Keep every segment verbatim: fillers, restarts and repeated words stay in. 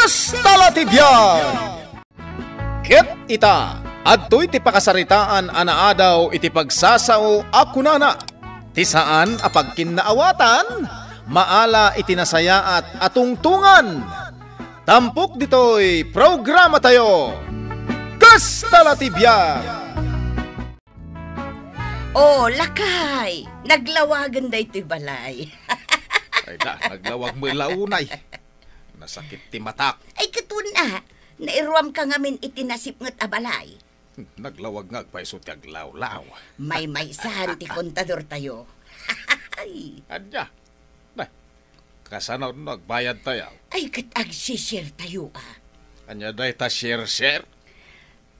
Kasta la ti biag! Ket ita, adtoy ti pakasaritaan a naadaw iti pagsasao a kunana, ti saan a pagkinnaawatan, maala iti nasayaat a tungtongan. Tampok ditoy programatayo, Kasta la ti biag! O, lakay! Naglawagen daytoy balay. Ay da, naglawag met la unay. Nasakit ti matak. Ay, ket wen a, nairuamka ngamin iti nasipnget a balay. Naglawag nga agpayso ti aglawlaw. Maymaysan ti kontadortayo. Ay. Ania? Nay, kasano no agbayadtayo? Ay, ket agsishare tayo, a. Ania dayta share-share?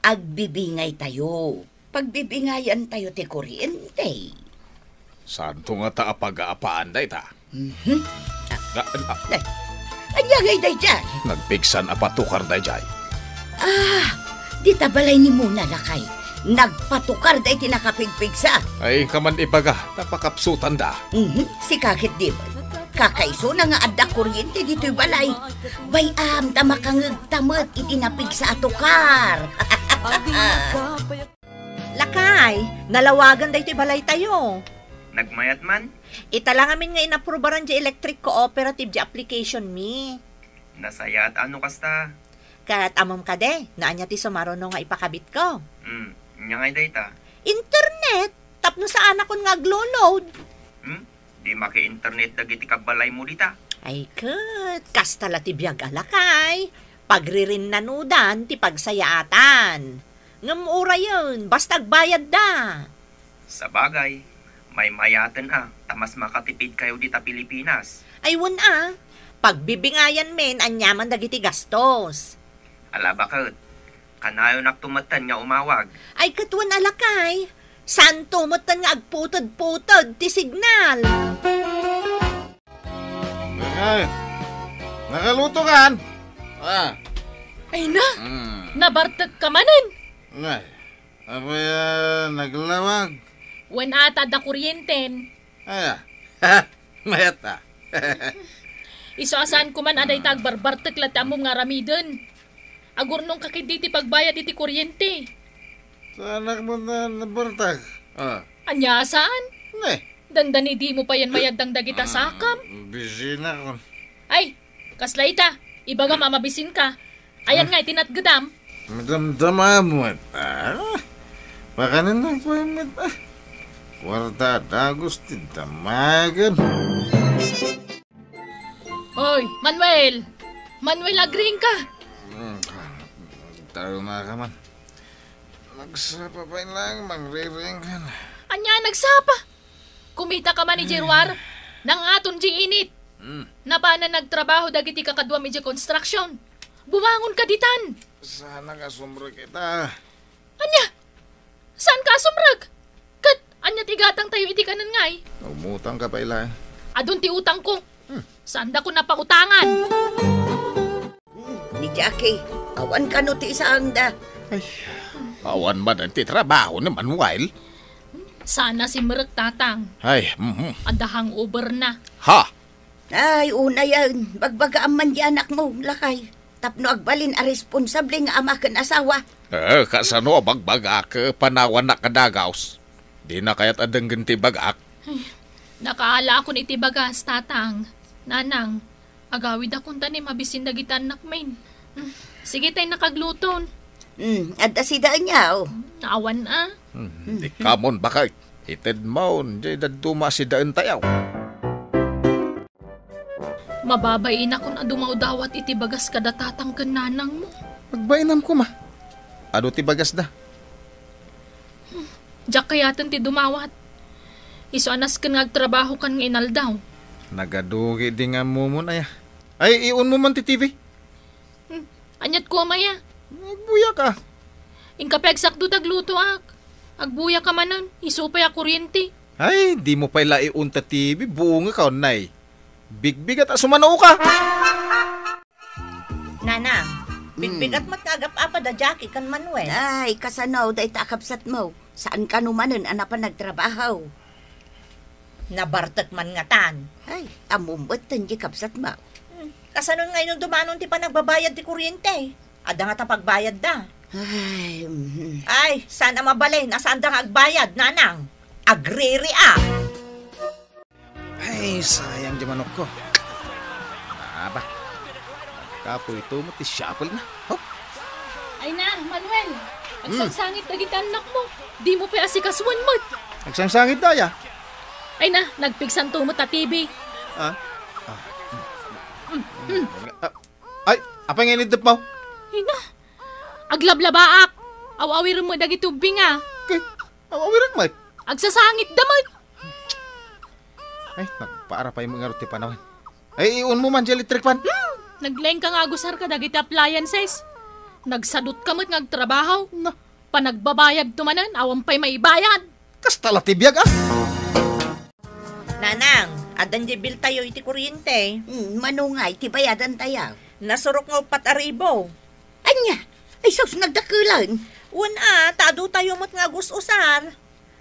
Agbibingaytayo. Pagbibingayantayo ti kuryente. Saanto ngata a pagaapaan dayta? Mhm. Ga-, a- Nay, ania ngay daydiay? Nagpigsan a patukar daydiay. Ah, dita balay ni Mona, lakay. Nagpatukar dayta nakapigpigsa. Ay, inka man ibaga, ta pakapsutanda. Mhm, sika ket di met. Kakaisuna nga adda kuryente ditoy balay. Bay-am ta makangegta met iti napigsa a tukar. Lakay, nalawagan daytoy balaytayo. Nagmayat man? Ita la ngamin nga inaprubaran diay electric cooperative diay application mi. Nasayaat a no kasta. Ket ammom kadi, no ania ti sumaruno nga ipakabitko? Hmm, ania ngay dayta? Internet, tapno saanakon nga aglo-load. Hmm? Di maki-internet dagiti kabbalaymo dita? Ay ket, kasta la ti biag a lakay. Pagririnnanudan ti pagsayaatan. Ngem urayen, basta agbayadda. Sabagay, maymayaten a, ta mas makatipidkayo dita Pilipinas. Ay wen a, pagbibingayan men aniaman dagiti gastos. Ala baket, kanayonakto metten nga umawag. Ay ket wen a lakay, saanto metten nga agputed-puted ti signal. Ay, nakaluto kan? Ah. Ay na, Mm. nabartekka manen. Ay, apay a naglawag? Wen a ta adda kuryenten. Ay, ah. Mayat a. Isu a saanko man a dayta agbarbartek la ti ammom nga aramiden. Agurnongka ketdi ti pagbayad iti kuryente. Saanak met a nabartek. Ah. Ania a saan? Ne. Dandani dimo payen mayaddang dagita sakam. Bisinakon. Ay, kasla ita, ibagam a mabisinka. Ayan nga iti natgedam. Madamdamam met a. Pakanennak pay met a. Kuarta a dagus ti damagen. Hoy, Manuel! Manuel, agriingka! Hmm, tayo na ka man. Nagsapa pay lang, mangriring ka na. Ania, nagsapa? Kumitaka man idiay ruar? Nangaton diay init. Hmm. Napanan nagtrabaho dagiti kakaduam idiay construction. Bumangonka ditan. Saanak a sumrek ita. Ania? Saanka a sumrek? Ket ania ti igatangtayo iti kanen ngay? Umutangka pay laeng. Adun ti utangko. Hmm. Saandakon a pautangan. Hmm, ni Jackie, awan kano ti isaangda? Ay, awan manen ti trabaho ni Manuel. Saan a simrek, Tatang. Ay, mhm. Adda hangover na. Ha? Ay, unayen, bagbagaam man diay anakmo, lakay. Tapno agbalin a responsable nga ama ken asawa. Eh, kasano a bagbagak, eh, panawannak a dagus? Dina kayat a denggen ti bagak? Ay, nakaalaakon iti bagas, Tatang. Nanang, agawidakon ta ni mabisin dagiti annakmin. Mm, sige tay nakagluton. Mm, adda sidaen yaw. Awan a. Hmm, di kamon, bakay. Itedmon, diay dadduma a sidaentayo. Mababainakon a dumawdawat iti bagas kada tatang ken nanangmo. Agbainam koma. Adu ti bagasda? Diak kayaten ti dumawat. Isu a nasken nga agtrabahokan nga inaldaw. Nagadugi di nga ammomon, aya. Ay, iunmo man ti T V. Hmm, aniat koma, aya? Agbuyak a. Inka pay agsakdo ta aglutoak. Agbuyak a manen, isu pay a kuryente. Ay, dimo pay la iunta T V, buongek a, nay. Bigbigat a sumanoka. Nanang, hmm, bigbigat met nga agap-apa da Jackie ken Manuel. Ay, kasano dayta a kabsatmo? Saan kano manen a napan nagtrabaho? Nabartek man ngatan. Ay, ammom met ti kabsatmo. Hmm, Kasano ngay no dumanon ti panagbabayad ti kuryente? Adda nga ta pagbayadda. Ay, mhm. Ay, saan a mabalin a saanda nga agbayad, nanang? Agriri a! Ay, sayang di manokko. Aba, kapoy ito mo ti shuffle na. Oh. Ay na, Manuel! Hmm. Agsangsangit dagiti annakmo. Di mo pay asikasuan met. Agsangsangit daya? Ay na, nagpigsanto met a T V. Ah? Ah. Mm, mm. Ah, ay, apay nga iniddep mo? Ay na, aglablabaak. Aw-awirem met dagiti ubbing a. Kay, aw-awirek met. Agsasangit da met. Ay, nagpaara pay mo nga ti panawen. Ay, iun mo man di electric fan. Hmm, naglaing ka nga agusar kadagiti appliances. Nagsadut ka met nga agtrabaho. Na. Panagbabayad to manen, awan pay maibayad. Kasta la ti biag, ah. Nanang, addan di bill tayo iti kuryente. Hmm, mano nga iti bayadan tayo? Nasurok nga uppat a ribu. Ania? Ay, sus, nagdakelan. Wen a, ta adu tayo met nga agus-usar.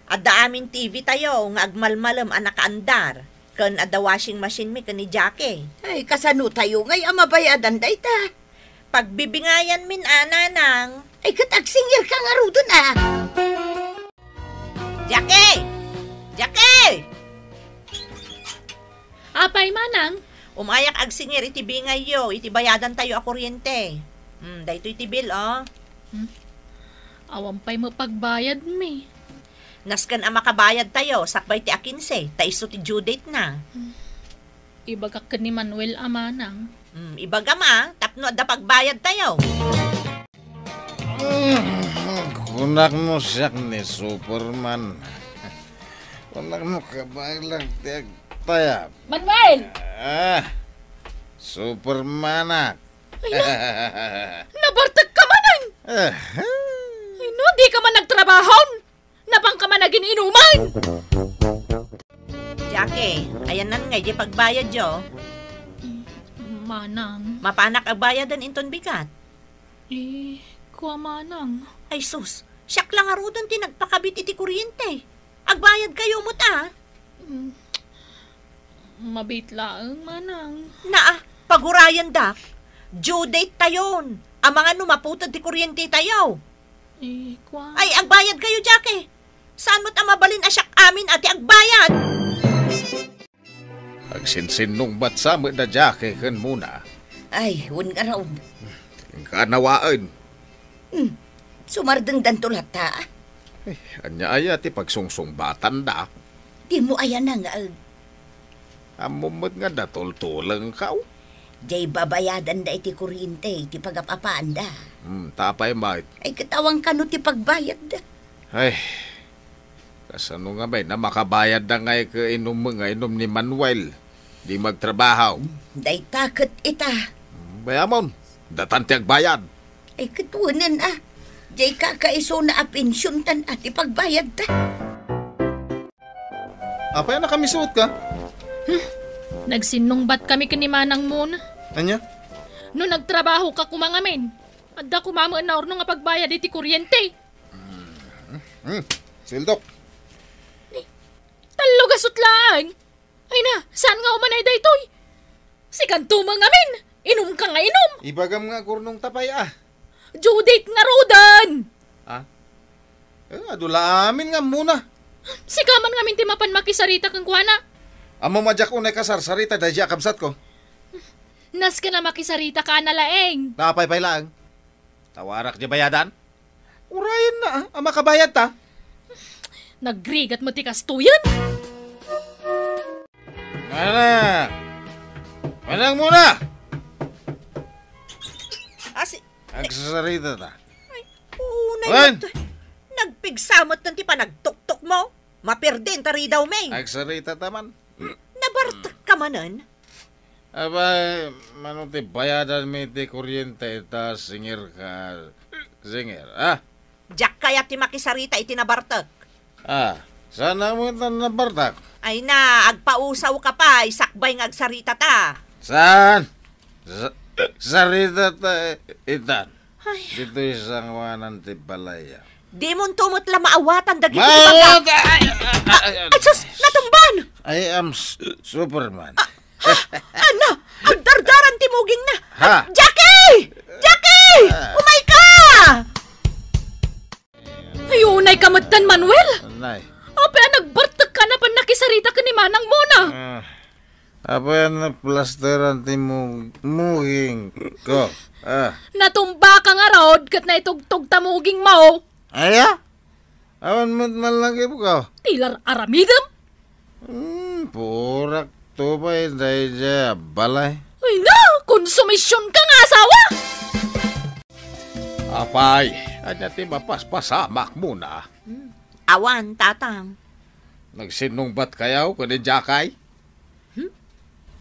Adda amin T V tayo nga agmalmalem a nakaandar, ken adda washing machine mi ken ni Jackie. Ay, kasano tayo ngay a mabayadan dayta? Pagbibingayan min a, nanang. Ay, ket agsingir ka ngaruden a. Jackie! Jackie! Apay, manang? Umayak agsingir iti bingayyo, iti bayadan tayo a kuryente. Hmm, daytoy ti bill, oh. Hmm. Awan pay mapagbayad mi. Nasken a makabayad tayo, sakbay ti a kinse, ta isu ti due date na. Hmm. Ibagak ken ni Manuel a manang. Hmm, ibagam a, tapno adda pagbayad tayo. Mm, kunak no siak ni Superman. Kunak no kabaelan ti agtayab. Manuel! Ah, Supermanak. Ay na, nabartek ka manen! Ah. Ay no, di ka man nagtrabaho? Napan ka man agin-inuman! Jackie, ayanna ngay di pagbayad yo. Manang. Mapanak a bayadan inton bigat. Eh, kua manang. Ay sus, siak la ngaruden ti nagpakabit iti kuryente. Agbayad kayo met a. Mm, mabit laeng, manang. Naa, pagurayendak. Due date tayon. Amangan no maputed ti kuryente tayo. Eh, kua. Ay, agbayad kayo, Jackie. Saan met a mabalin a siak amin a ti agbayad? Agsinsinnungbat sa met da Jackie ken Mona. Ay, wen ngarud. Inka nawaen. Hmm, sumardengdanto latta. Ay, ania aya ti pagsungsungbatanda? Dimo aya nangngaeg. Ammom met nga datultulengkaw. Diay babayadanda iti kuryente iti pagap-apaanda. Hmm, ta apay met? Ay, ket awan kano ti pagbayadda. Ay, kasano ngamin a makabayadda ngay ket inum nga inum ni Manuel? Di magtrabaho. Dayta ket ita. Hmm, bayamon, datan ti agbayad. Ay, ket wenen a. Diay kakaisuna a pensiontan a ti pagbayadta. Apay a nakamisuot ka? Hmm. Nagsinnungbat kami ken ni Manang Mona. Ania? No nagtrabaho ka koma ngamin, adda koma met naurno nga pagbayad iti kuryente. Hmm. Hmm. Sildok. Ni, tallo gasut laeng. Ay na, saan nga umanay daytoy? Sikanto met ngamin, inum ka nga inum. Ibagam nga agurnongta pay a. Due date ngaruden! Ah? Eh, adu la amin nga ammona. Sika man ngamin ti mapan makisarita kenkuana. Ammom a diak unay kasarsarita daydi a kabsatko. Nasken a makisarita ka a nalaeng. Napay pay laeng. Tawarak di bayadan? Urayenna a, a makabayadta. Nagrigat met ti kastoyen. Manang! Manang Mona! Asi- Agsasaritata. Ay, unay met. Nagpigsa met ti panagtuktok mo. Mapirden ta ridaw mi. Agsaritata man. Nabartek ka manen? Abay, mano ti bayadan mi ti kuryente ita, singir ka, singir, ah? Diak kayat ti makisarita iti nabartek. Ah, saan a met a nabartek? Ay na, agpausaw ka pay, sakbay nga agsarita ta. Saan? Sa-, sarita ta itan. Ay. Ditoy sangoanan ti balay. Dimonto met la maawatan dagiti ibaga. Maawat! Ay, ay, ay, ay. Ay, sus! Natumban! I am s-, Superman. Ah, ah, ano? Agdardaran ti mugingna. Ha? Jackie! Jackie! Ah. Umayka! Ay, unayka metten, Manuel. Nay. Apay a nagbartekka a panakisarita ken ni Manang Mona? Ah. Apay a naplasteran ti mu-, mugingko? Ah. Natumbaka ngarud ket naitugtog ta mugingmo. Aya? Awan met malagipko. Ti lar-aramidem? Hmm, purak to pay daydiay a balay. Ay na, konsumisionka nga asawa! Apay, ania ti mapaspasamak, Mona? Hmm. Awan, Tatang. Nagsinnungbatkayo ken ni Jackie? Hmm?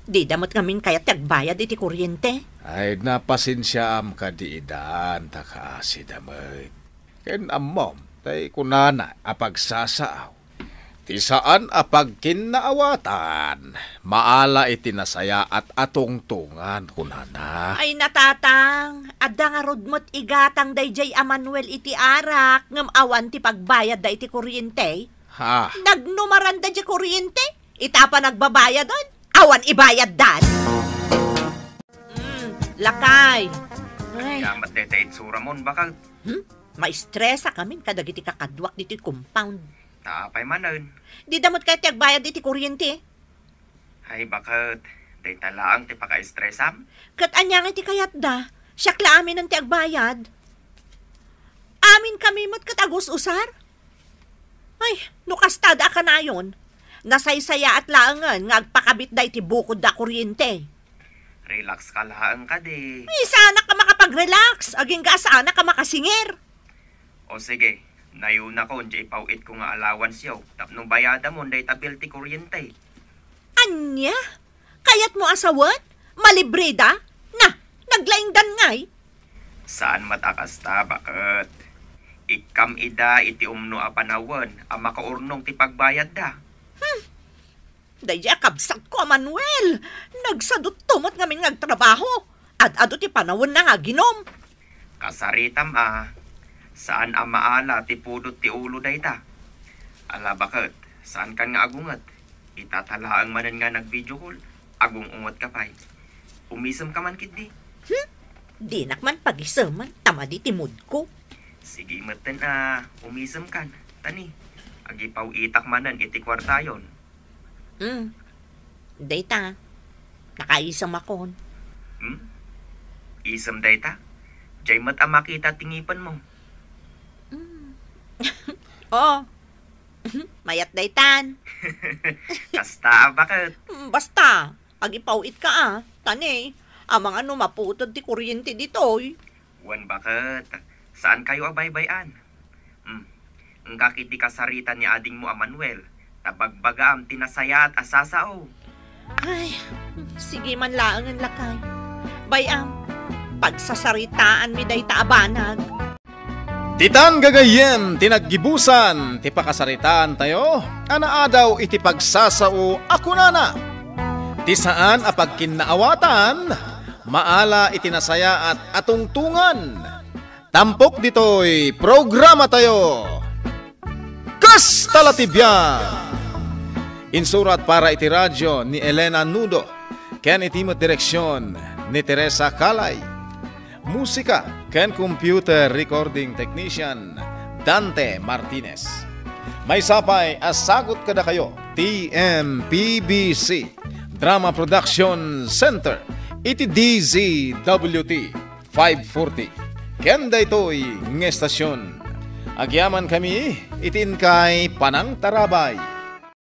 Dida met ngamin kayat ti agbayad iti kuryente? Ay, napasensiaam kadi idan, ta kaasida met. Ken ammom, tay kunana a pagsasao. Ti saan a pagkinnaawatan, maala iti nasayaat a tungtungan, kunana. Ay, na, Tatang, adda ngarud met igatang daydiay a Manuel iti arak, ngem awan ti pagbayadda iti kuryente. Ha? Nagnumaran daydiay kuryente? Ita a panagbabayadon, awan ibayaddan. Hmm, lakay. Ay. Ania met dayta itsuramon, baket? Hmm? Maistresakamin kadagiti kakaduak ditoy compound. Ta apay manen? Dida met kayat ti agbayad iti kuryente. Ay, baket, dayta laeng ti pakaistresam? Ket ania ngay ti kayatda? Siak la aminen ti agbayad. Aminkami met ket agus-usar. Ay, no kasta da a kanayon, nasaysayaat laengen nga agpakabitda iti bukodda a kuryente. Relax ka laeng kadi. Ay, saanak a makapag-relax, agingga a saanak a makasingir. O sige, nayunakon diay ipaw-itko nga allowanceyo tapno bayadamon dayta bill ti kuryente. Ania? Kayatmo a sawen? Malibreda? Na, naglaingdan ngay? Saan met a kasta, baket. Ikkam ida iti umno a panawen a makaurnong ti pagbayadda. Hmm. Daydiay a kabsatko a Manuel, nagsadutto met ngamin nga agtrabaho. Ad-adu ti panawenna nga aginom. Kasaritam a, saan a maala ti pudot ti ulo dayta. Ala, baket, saankan nga agunget. Ita ta laeng manen nga nag-video call, agung-ungetka pay. Umisemka man ketdi. Hmm? Dinak man pagiseman, ta madi ti moodko. Sige metten a, umisemkan. Tani, agipaw-itak manen iti kuartayon. Hmm. Dayta, nakaisemakon. Hmm? Isem dayta? Diay met a makita ti ngipenmo. Hmm. Oo. Mayat daytan. Kasta a, baket? Hmm, basta, agipaw-itka a. Tani, amangan no maputed ti kuryente ditoy. Wen, baket, saankayo a baybay-an. Hmm. Inka ketdi kasarita ni adingmo a Manuel, ta bagbagaam ti nasayaat a sasao. Ay, sige man laengen, lakay. Bay-am, pagsasaritaanmi dayta a banag. Ditan gagayyem ti naggibusan ti pakasaritaantayo a naadaw iti pagsasao a kunana, ti saan a pagkinnaawatan, maala iti nasayaat a tungtungan. Tampok ditoy programatayo, Kasta la ti biag! Insurat para iti radio ni Elena Nudo, ken iti met direksion ni Teresa Calay. Musika ken computer recording technician, Dante Martinez. Maysa pay a sagut kadakayo ti M P B C Drama Production Center iti D Z W T five forty. Ken daytoy nga estasion, agyamankami iti inkay panangtarabay.